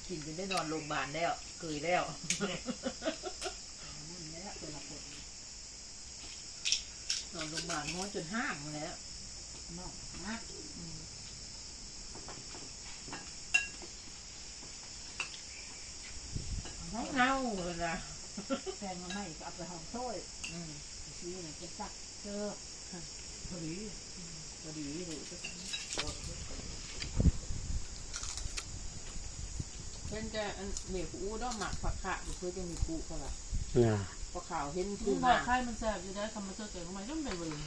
ກິນຈົນໄດ້ນອນໂລງບານແລ້ວ ເກີຍແລ້ວ ແລ້ວແຕ່ລະຄົນ ນອນໂລງບານ ໝໍຈົນຫ້າມແລ້ວ ເມົາ ອືມ ເມົາເລີຍນະ ແກງໜໍ່ໄມ້ກໍເອົາໄປຫ້ອງໂຊ້ຍ ອືມ ຊິໄປຕັກເຈີ ພໍດີ ພໍດີເລີຍ ເຫັນແຕ່ອັນແມ່ປູດອກໝາກຜັກຂະ ບໍ່ເຄີຍເຫັນແມ່ປູເຂົາລະ ນະ ພໍ່ຂາວເຫັນ ມັນບອກ ຄື ຂາຍມັນແຊບຢູ່ໄດ໋ ຄຳມາເຈີແກງໜໍ່ໄມ້ ຈັ່ງໄດ້ບໍ່ເຫັນ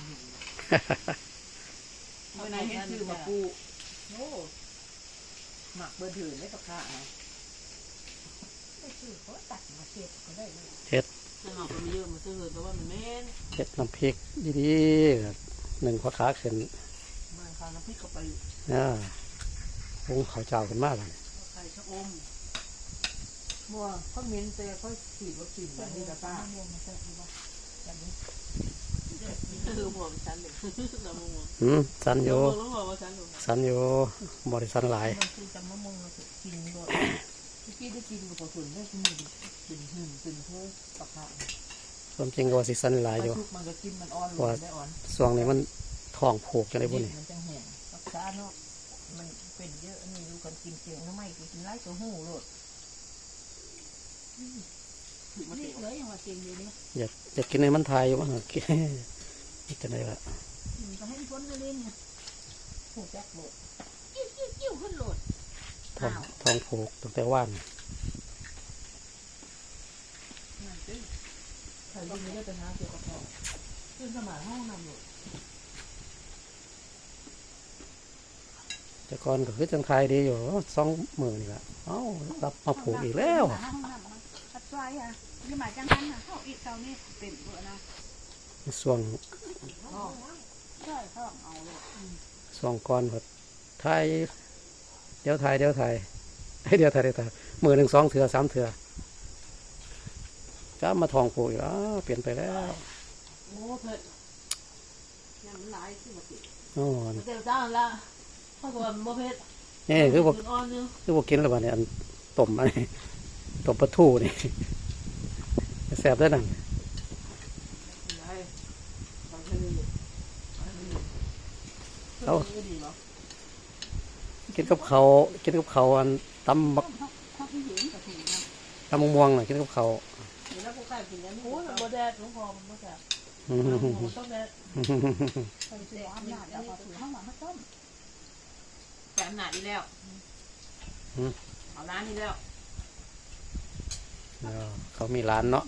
ມື້ນັ້ນເຫັນຊື່ໝາກປູ ໂອ້ ໝາກເບີດເຫີນເດ້ ຜັກຂະນະ ໄປຊື້ເຂົາຕັດມາເຮັດກໍໄດ້ເລີຍ ເຮັດ ແຕ່ເຮົາກໍມີເຍອະ ມາຊື້ເຮີດ ແຕ່ວ່າມັນແມ່ນ ເຮັດນ້ຳພລິກດີໆ ໜຶ້ງຜັກຂະຂຶ້ນ ມາເຂົ້ານ້ຳພລິກເຂົ້າໄປ ອ່າ ຫຸງເຂົ້າເຈົ້າຂຶ້ນມາບາດນີ້ ໄຂ່ຊະອົມ ບໍ່ ເຂົາເໝັນ ແຕ່ເຂົາສີດບໍ່ກິນ ບາດນີ້ກໍຕາ ເອີ ບໍ່ມັນສັ່ນເດ້ ເອີ ບໍ່ມັນສັ່ນເດ້ ລະບໍ່ ຫືມ ສັ່ນຢູ່ ລະບໍ່ວ່າສັ່ນຢູ່ ສັ່ນຢູ່ ບໍ່ໄດ້ສັ່ນຫຼາຍ ມັນຄືຕຳມະມ່ວງ ກິນໂລດ ຕະກີ້ໄດ້ກິນບໍ່ພໍທົນເດ້ ຄືມື້ນີ້ເປັນຫຶ່ງເປັນເທີ ປາຄະ ຄວາມຈິງກໍວ່າຊິສັ່ນຫຼາຍຢູ່ ປາຊຸກມັນກໍກິນມັນອ່ອນ ເພາະວ່າ ໄດ້ອ່ອນ ຊ່ວງນີ້ມັນທ້ອງຜູກຈັ່ງໃດບຸນີ້ ມັນຈັ່ງແຫ້ງ ຮັກສາເນາະ ມັນເປັນເຍອະ ອັນນີ້ຢູ່ ຄັນກິນແກງໜໍ່ໄມ້ ກິນຫຼາຍກໍຫູໂລດ ອືມ ນີ້ເລີຍ ຍັງວ່າເກັ່ງຢູ່ນີ້ ຢາກ ຢາກກິນໃຫ້ມັນຖ່າຍຢູ່ ວ່າ ເຮັດຈັ່ງໃດວະ ອືມ ກໍເຫັນຜົນເລີຍນີ້ ຮູ້ຈັກໂລດ ຈິ້ວໆໆຂຶ້ນໂລດ ທ້ອງ ອ້າວ ທ້ອງຜູກຕັ້ງແຕ່ວານ ນັ້ນຕິ ໄປຢູ່ນີ້ໄດ້ໄປຫາເກັບກະເພາະ ຕື່ນສະໝາຍຫ້ອງນ້ຳໂລດ ແຕ່ກ່ອນກໍຄືຈັ່ງຖ່າຍດີຢູ່ ສອງມື້ນີ້ລະ ເອົ້າ ກັບມາຜູກອີກແລ້ວ ຫ້ອງນ້ຳມັນ ພັດໄຟອະ ຢູ່ມາຈັ່ງຫັ້ນນະ ເຮົາອີກເຈົ້ານີ້ເປັນເບີນະ ຊ່ວງ ຊ່ອຍເຂົາເອົາໂລດ ອືມ ຊ່ວງກ່ອນພັດ ຖ່າຍ ດຽວຖ່າຍ ດຽວຖ່າຍ ດຽວຖ່າຍ ດຽວຖ່າຍ ມື້ໜຶ່ງສອງເທື່ອ ສາມເທື່ອ ຈະມາທ້ອງຜູກອີກ ອ້າວ ປ່ຽນໄປແລ້ວ ໂອ້ ເຜັດ ຍາມມັນຫຼາຍຄືບໍ່ກິນ ໂອ້ ມັນເຕັມຈານລະ ເພາະວ່າມັນບໍ່ເຜັດ ເອີ ຄືບໍ່ ຄືບໍ່ກິນລະບາດນີ້ ອັນຕົ້ມ ອັນນີ້ ຕົ້ມປາທູນີ້ ແຊບເດ້ນັ້ນ ເອົາ ກິນກັບເຂົ້າ ກິນກັບເຂົ້າ ອັນ ຕຳບັກ ຕຳບັກມ່ວງນະ ກິນກັບເຂົ້າ ໂອ້ຍ ມັນບໍ່ແດດ ຫຼວງພໍ່ ມັນບໍ່ແຊບ ອືມ ມັນຕ້ອງແດດ ໄປອຳນາດ ເອົາມາຕົ້ມ ໄປອຳນາດອີກແລ້ວ ຫືມ ເອົາຫຼານອີກແລ້ວ ເອີ ເຂົາມີຫຼານເນາະ